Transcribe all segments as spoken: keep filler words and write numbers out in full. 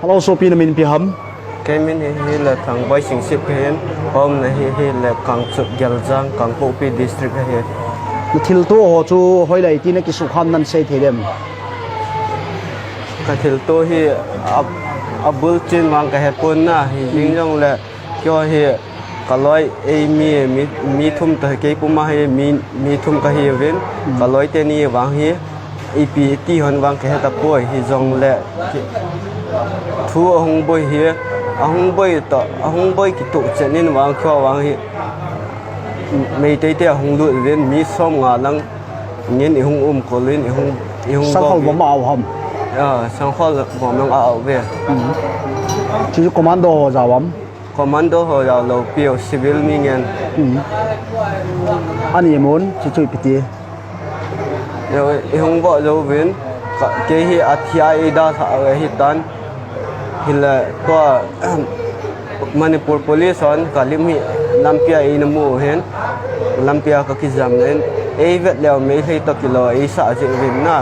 Hello, sopi, na min ipi ham? Kei min hi, hi le Thangboi Singsit kahin, home na hi, hi le Kangchup Geljang, Kangpokpi District ahi. Na thilto ho chu hoilai ti na kisukham nan sei thei dem? Ka thilto hi a, abul chin vang ka hepon na, hi jing jong le keiho hi ka loi ei mi, mi, mi thum toh kei puma hi mi, mi thum kahiuvin, ka loi teni vang hi ipi ti hon vang kahe tapoi, hi jong le ki, thu ahung boi hi, ahung boi toh, ahung boi kitoh chet in vang keiho vang hi Meitei te ahung lut uvin, mi som nga lang ngin ihung umkol in, ihung, ihung Sangkhol bom a au ham? Ah, Sangkhol bom lang a au ve. Chu commando ho jao ham? Commando ho jao lou piu, civil mi ngen. Ani mun, chu chu ipi ti? Yo, ihung bol jouvin, ka, kei hi athia eidalha u ahitan. Hi le, tua, Manipur Police hon ka lim hi lampia eina mu u hin, lampia ka kijam in, eivet leu Meitei toh kilou eisah jeh uvin na.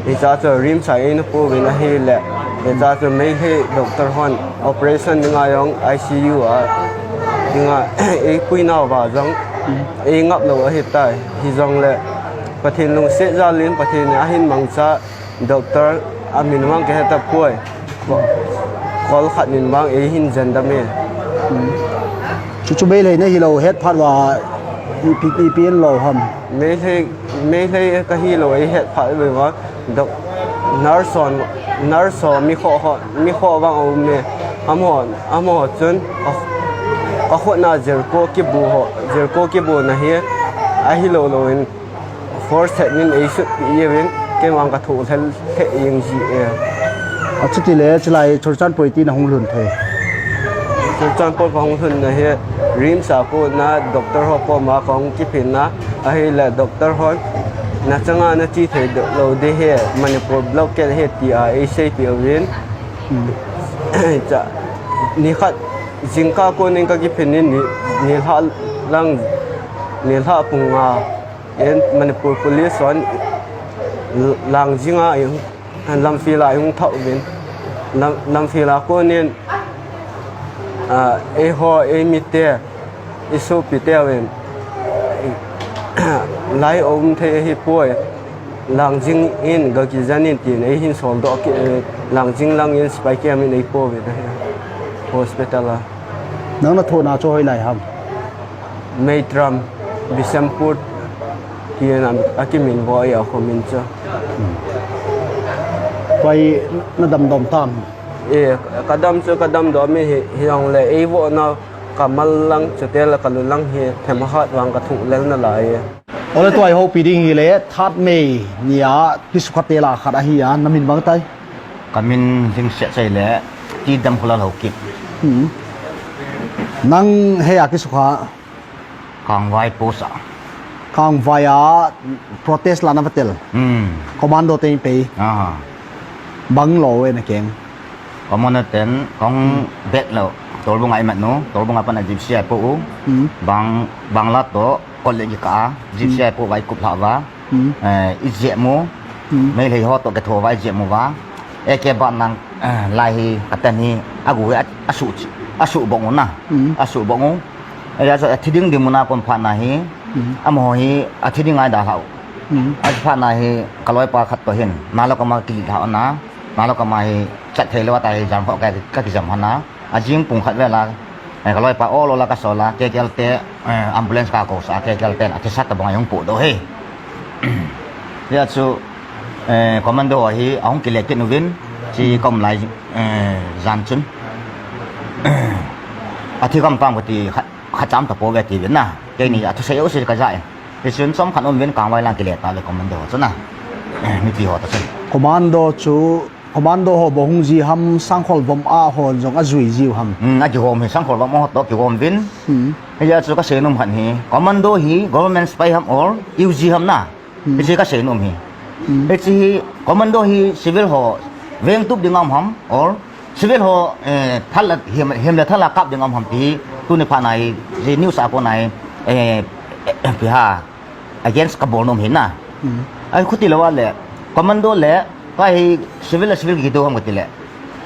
Hiche chu RIMS a eina pu uvin ahile, hiche chu Meitei doctor hon operation dinga jong ICU a dinga eipui nauva jong eingap lou ahitai. Hijongle Pathen lungset jal in Pathen in ahin mangcha, doctor amin vang kahe tapoi. Ko, kol khat in vang eihin jen dam e. Chu chu Meitei nahilou het phat uva ipi, ipi in lou ham? Meitei, Meitei kahilou eihet phat uva, doc, nurse hon, nurse ho, mi kho ho, mi kho vang aum e. Amaho, amaho chun ka, ka khut na jirko kibu ho, jirko kibuna hi ahilou lou in force thet in eisutpi uvin, kei vang kathoh lheh lheh jeng ji e. Achutile chulai Churachandpur iti nahung lhun thei? Churachandpur kahung lhunna hi RIMS a kona doctor ho koma kahung kiphinna, ahile doctor hon nachanga nache thei lou ding ahi, Manipur blockade ahi tia eiseipeh uvin. Cha, nikhat jingkah konin kakiphin in ni, nilhah lang, nilhah pung nga in Manipur Police hon Langjing a ihung, Lamphel a ihung thah uvin. Lam, Lamphel a konin, ah, eiho, eimite, isopite uvin, lai um thei ahipoi. Langjing in gakijen in tin eihin soldoh kit, eh, Langjing lang in sepai camp in eipouvin ahi, hospital a. Nang nathohna chu hoilai ham? Meitram, Bishnupur, tin a, akiminvo e, akhomin chu. Koi nadamdom tam? E, kadam chu kadamdom e, hi, hijongle eivohnau kamal lang, chuteng le kalu lang hi themkhat vang kathoh lel nalai e. Ole tua ihoupi ding hile, Third May nia kisukha tela khat ahi a, namin bang tai? Kamin Lhingset Chai le, T. Damkholal Haokip. Nang hia kisukha? Kangvai post a. Kangvai a protest la navatel. Commando te pei. Bang lou e nakeng? Commando ten kong bet lou. Tolbung a imat nu, Tolbung a pat a Gypsy a ipoh u. Bang, bang la toh, kol le kikah a, Gypsy a ipoh uva ikup lhah uva. Eh, ijep u. Meitei ho toh kitho uva ijep uva. Eke bat nang, eh, lai hi katan hi agu hi a, asuh, asuh bong u na. Asuh bong u. Eia chu athi ding ding mun a kon phat na hi. Amaho hi athi ding a idalhah u. Athi phat na hi kaloipa khat toh hin. Nalou kama kilih lhah u na. Nalou kama hi chat thei lou a ta hi jam kho ka, kakijam hana. Ajing pung khat vel a, eh, kaloipa ol ol a kasol a, K K L te, eh, ambulance kakousah a, K K L ten athisat tobang a ahung pohdoh e. Hia chu, eh, commando ho hi ahung kile kit uvin, chi kom lai, eh, jan chun. Athi gam tam kati kha, khacham tapouve atiuvin na. Keini athusei jouse kaja in. Hichun chomkhat um uvin Kangvai lang kile tauve commando ho chu na. Eh, mipi ho toh chun. Commando chu Commando ho bou hung ji ham, Sangkhol vom a ho jong ajui jiu ham? Hmm, akihom hi Sangkhol vom a ho toh kihom uvin. Hia chu kasei nom khat hi, commando hi government spy ham or U G ham na? Hiche kasei nom hi. Hiche hi commando hi civil ho vengtup ding a um ham or civil ho, eh, thal a, him, him le thal a kap ding a um ham ti hi tuni phat na hi, hiche news a kon a hi, eh, eh, eh, pi ha. Against kabol nom hi na. Ai khuti lou a le, commando le, ka hi civil le civil kido ham kati le.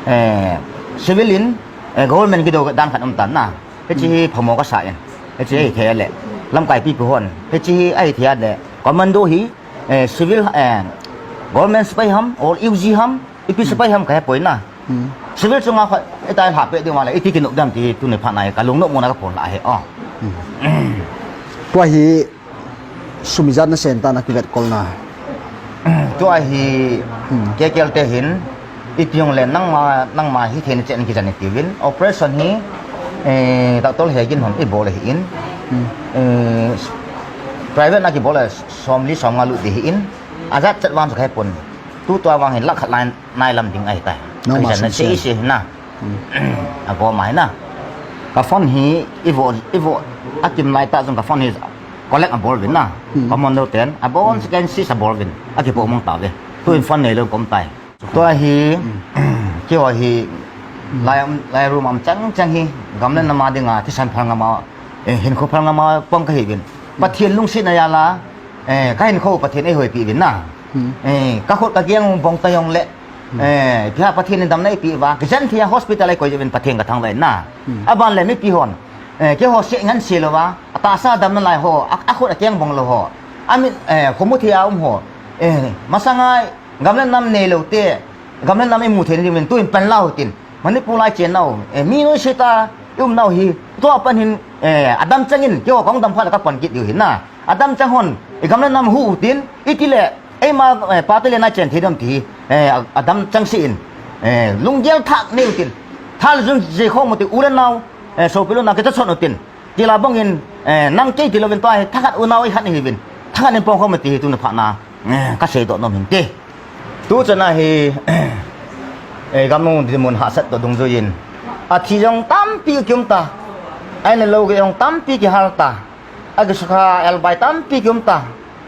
Eh, civil in, eh, government kido dan khat um tan na. Hiche hi phamo kasa in. Hiche hi thei le. Lamkai pipi hon. Hiche hi ahi thei le. Commando hi, eh, civil, eh, government sepai ham, or U G ham, ipi sepai ham kahe poi na. Civil chunga khat, itai lha pe ding vale, iti kinop dam ti tuni phat nai, kalung nop mona kaphon la he, oh. Tua hi, sum ijat nasen ta na kivet kol na. Tua hi, K K L te hin, iti jong le nangma, nangma hi thei na chen kijan tiuvin. Operation hi, eh, doctor Hegin hon ibol ahi in. Eh, private na kibol a somli somnga lut ding ahi in. Ajat chet vang chu kahe pon. Tu tua vang hin lakh khat lai nai lam ding ahi tai. Nangma sum se se na. Abo mai na. Ka phone hi ivo, ivo akim lai ta jong ka phone hi collect abol vin na. Commando ten. Abo on second sis abol vin. Akipo mong ta ve. Tu in phone nei lo kom tai. Tua hi, keiho hi, lai, lai room am chang chang hi, gam le nam a dinga, thisan phal ngam a, eh, hinkho phal ngam a pang kahi vin. Pathen lungsetna jal a, eh, ka hinkho Pathen eihoipi vin na. Eh, ka khut ka keng bong ta jong le, eh, pia Pathen in damna eipeh uva, kijen thei a hospital eikoi uvin Pathen kathangvah in na. Aban le mipi hon, eh, keiho se ngan se louva, atahsa damna lai ho, a, akhut akeng bong lou ho. Amit, eh, khomu thei a um ho. Eh, masanga gam le nam nei lou te, gam le nam imu thei na ding uvin tuin pan lau tin. Manipur lai chen nau, eh, mi noise ta, i um nau hi, tua pan hin, eh, adam chang in, keiho kong dam phat le ka pan kit diu hin na. Adam chang hon, i gam le nam hu u tin, iti le, eima, eh, pa te le na chen thei dam ti hi, eh, a, adam chang se in, eh, lunggel thah nei u tin. Thal jun je khom u tin, u le nao, eh, sopi le nao, kita chon u tin. Tila bang in, eh, nang kei tilou vin tua hi, thakhat unau i khat ni hi vin. Thakhat in pong khom ti hi tuni phat na, eh, ka seidoh nom hin te. Tu chan a hi, eh, gam nung dinmun hahsat toh dungjui in. Athi jong tampi kium ta. Ahin lou gei jong tampi kihal ta. Akisukha elbai tampi kium ta.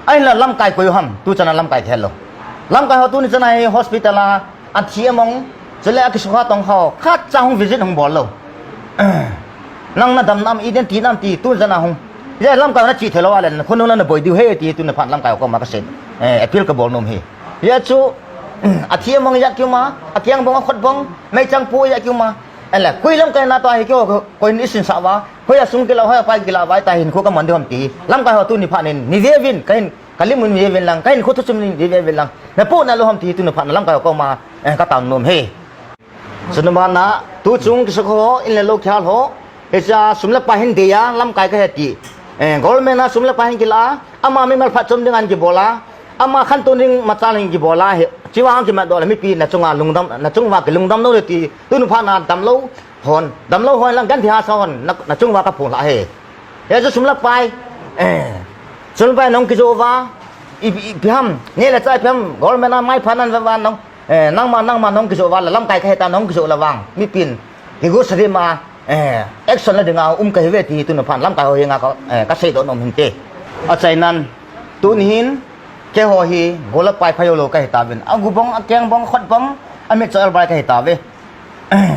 Ahinla lamkai koi u ham, tu chan a lamkai kihel lou. Lamkai ho tuni chan a hi hospital a, athi among, chule akisukha tong ho, khat cha hung visit hung bol lou. Nang na dam nam, i den ti nam ti, tu chan a hung. Hijeh a lamkai na chi thei lou a le, khonung la na boi diu he ti, tuni phat lamkai ho koma ka sei. Eh, appeal ka bol nom hi. Hijeh chu, athi among ijat kium a, akeng bong akhut bong, meichang pu ijat kium a. Ahinla, koi lamkai na tua hi keiho, koi in i sinsah uva, hoi a sung kila, hoi a pai kila uva, ita hinkho ka man diu ham ti. Lamkai ho tuni phat nin, nei ve uvin, ka hin, ka lim un nei ve uvin lang, ka hinkho thusim nei ve uvin lang. Na pu na lou ham ti tuni phat na lamkai ho koma, eh, ka tao nom hi. Chuna bana, tu chung kisukha ho, in le lou kihal ho, hiche a sum le pai hin dei a, lamkai kahi ti. Eh, government a sum le pai hin kila, ama mimal phatchom ding in kibol a, ama khantou ding machal hin kibol a, hi, chua hin kimatdoh le mipi na chunga lungdam, na chunga kilungdam lou le ti, tuni phat na damlou hon, damlou hon lang genthei hahsa hon, na, na chunga ka phong la hi. Hiche sum le pai, eh, sum le pai nong kijoh uva, i, i, ipi ham, neh le chah ipi ham, government a mai pha nan uva nong, eh, nangma, nangma nong kijoh uva, la lamkai kahi ta nong kijoh le vang, mipin, kigo sadi ma, eh, action la dinga um kahi ve ti tuni phat lamkai ho henga ka, eh, ka seidoh nom hin te. Achainan, tuni hin, keiho hi, go le pai pha jou lou kahi tauvin. Agu bong, akeng bong, khut bong, amit cho elbai kahi tauve.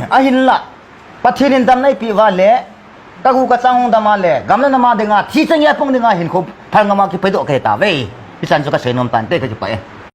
Ahinla, Pathen in damna eipeh uva le, ka gu ka chang hung dam a le, gam le nam a dinga, thi chang a pang dinga, hinkho phal ngam a kipeidoh kahi tauve. Hichan chu ka sei nom tan te ka kipah e.